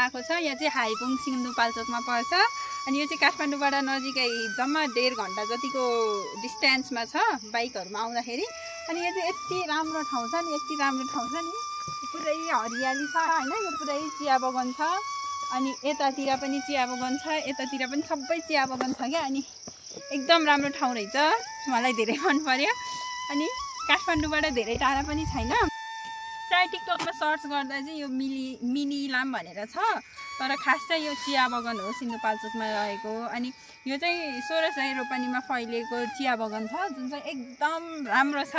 आएको छ। यहाँ चाहिँ हाइपुङ सिन्धुपाल्चोकमा पर्छ अनि यो चाहिँ काठमाडौँबाट नजिकै जम्मा 1.5 घन्टा जतिको डिस्टेन्समा छ बाइकहरुमा आउँदाखेरि। अनि यो चाहिँ यति राम्रो ठाउँ छ नि, यति राम्रो ठाउँ छ नि, पुरै हरियाली छ हैन। यो पुरै चिया बगान छ अनि यतातिर पनि चिया बगान छ, यतातिर पनि सबै चिया बगान छ क्या। अनि एकदम राम्रो ठाउँ रहेछ, मलाई धेरै मन पर्यो। अनि काठमाडौँबाट धेरै टाढा पनि छैन। प्राय टिकटकमा सर्च गर्दा चाहिँ यो मिनी इलाम भनेर छ, तर खास चाहिँ यो चिया बगान हो सिन्धुपाल्चोकमा रहेको। अनि यो चाहिँ 1600 रोपनीमा फैलिएको चिया बगान छ जुन चाहिँ एकदम राम्रो छ,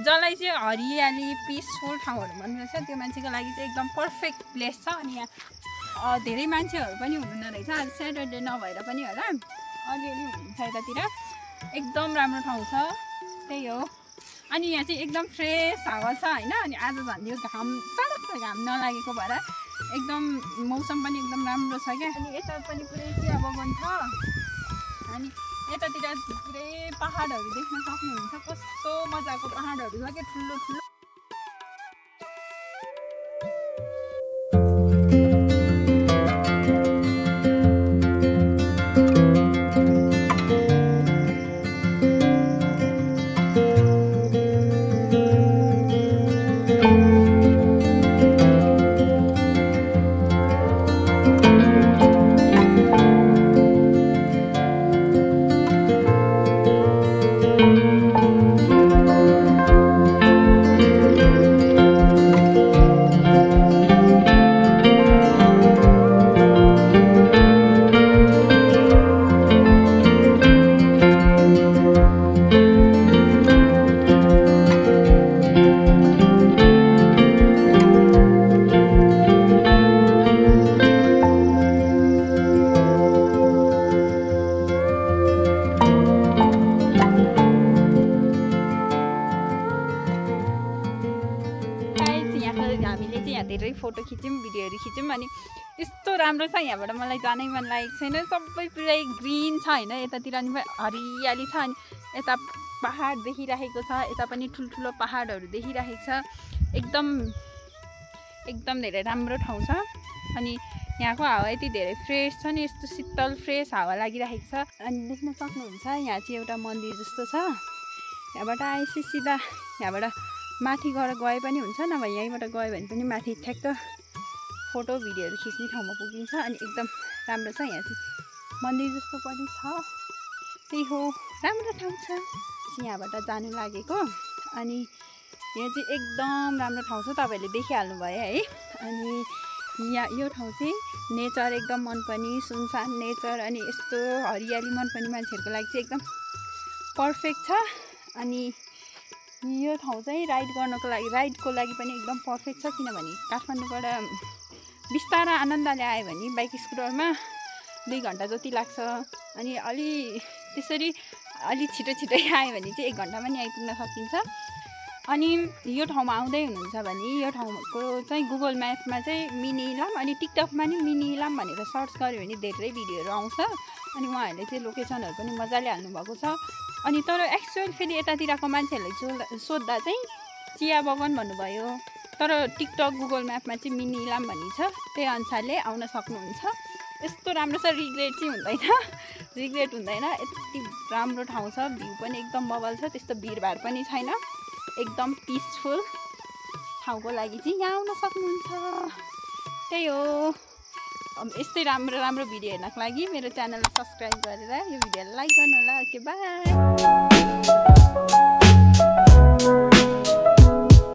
जसलाई चाहिँ हरियाली पिसफुल ठाउँहरू भन्नुहुन्छ त्यो मान्छेको लागि चाहिँ एकदम पर्फेक्ट प्लेस छ। अनि यहाँ धेरै मान्छेहरू पनि हुनुहुँदो रहेछ, आज स्याटरडे नभएर पनि होला, अलिअलि हुनुहुन्छ यतातिर। एकदम राम्रो ठाउँ छ, त्यही हो। अनि यहाँ चाहिँ एकदम फ्रेस हावा छ हैन। अनि आज झन् यो घाम चडक्क घाम नलागेको भएर एकदम मौसम पनि एकदम राम्रो छ क्या। अनि यता पनि पुरै चिया बगान छ अनि यतातिर पुरै पहाडहरू देख्न सक्नुहुन्छ, कस्तो मजाको पहाडहरू छ क्या, ठुलो ठुलो। धेरै फोटो खिच्यौँ, भिडियोहरू खिच्यौँ। अनि यस्तो राम्रो छ, यहाँबाट मलाई जानै मन लागेको छैन। सबै पुरै ग्रिन छ हैन, यतातिर नि हरियाली छ। अनि यता पहाड देखिरहेको छ, यता पनि ठुल्ठुलो पहाडहरू देखिरहेको छ। एकदम धेरै राम्रो ठाउँ छ। अनि यहाँको हावा यति धेरै फ्रेस छ नि, यस्तो शीतल फ्रेस हावा लागिरहेको छ। अनि देख्न सक्नुहुन्छ यहाँ चाहिँ एउटा मन्दिर जस्तो छ। यहाँबाट आएपछि सिधा यहाँबाट माथि गएर गए पनि हुन्छ, नभए यहीँबाट गयो भने पनि माथि ठ्याक्क फोटो भिडियोहरू खिच्ने ठाउँमा पुगिन्छ। अनि एकदम राम्रो छ, यहाँ चाहिँ मन्दिर जस्तो पनि छ। त्यही हो, राम्रो ठाउँ छ। यहाँबाट जानु लागेको अनि यहाँ चाहिँ एकदम राम्रो ठाउँ छ, तपाईँहरूले देखिहाल्नु भयो है। अनि यहाँ यो ठाउँ चाहिँ नेचर एकदम मनपर्ने, सुनसान नेचर अनि यस्तो हरियाली मनपर्ने मान्छेहरूको लागि चाहिँ एकदम पर्फेक्ट छ। अनि यो ठाउँ चाहिँ राइडको लागि पनि एकदम पर्फेक्ट छ, किनभने काठमाडौँबाट बिस्तारा आनन्दले आयो भने बाइक स्कुटरमा 2 घन्टा जति लाग्छ। अनि त्यसरी अलि छिटै आयो भने चाहिँ 1 घन्टामा नि आइपुग्न सकिन्छ। अनि यो ठाउँमा आउँदै हुनुहुन्छ भने यो ठाउँको चाहिँ गुगल म्यापमा चाहिँ मिनी इलाम, अनि टिकटकमा नि मिनी इलाम भनेर सर्च गऱ्यो भने धेरै भिडियोहरू आउँछ। अनि उहाँहरूले चाहिँ लोकेसनहरू पनि मजाले हाल्नुभएको छ। अनि तर एक्चुअल फेरि यतातिरको मान्छेहरूले सोद्धा चाहिँ चिया बगान भन्नुभयो, तर टिकटक गुगल म्यापमा चाहिँ मिनी इलाम भन्ने छ, त्यही अनुसारले आउन सक्नुहुन्छ। यस्तो राम्रो छ, रिग्रेट हुँदैन। यति राम्रो ठाउँ छ, भ्यू पनि एकदम बबल छ, त्यस्तो भिडभाड पनि छैन, एकदम पिसफुल ठाउँको लागि चाहिँ यहाँ आउन सक्नुहुन्छ। त्यही हो, यस्तै राम्रो भिडियो हेर्नको लागि मेरो च्यानललाई सब्सक्राइब गरेर यो भिडियोलाई लाइक गर्नु होला। Okay, by.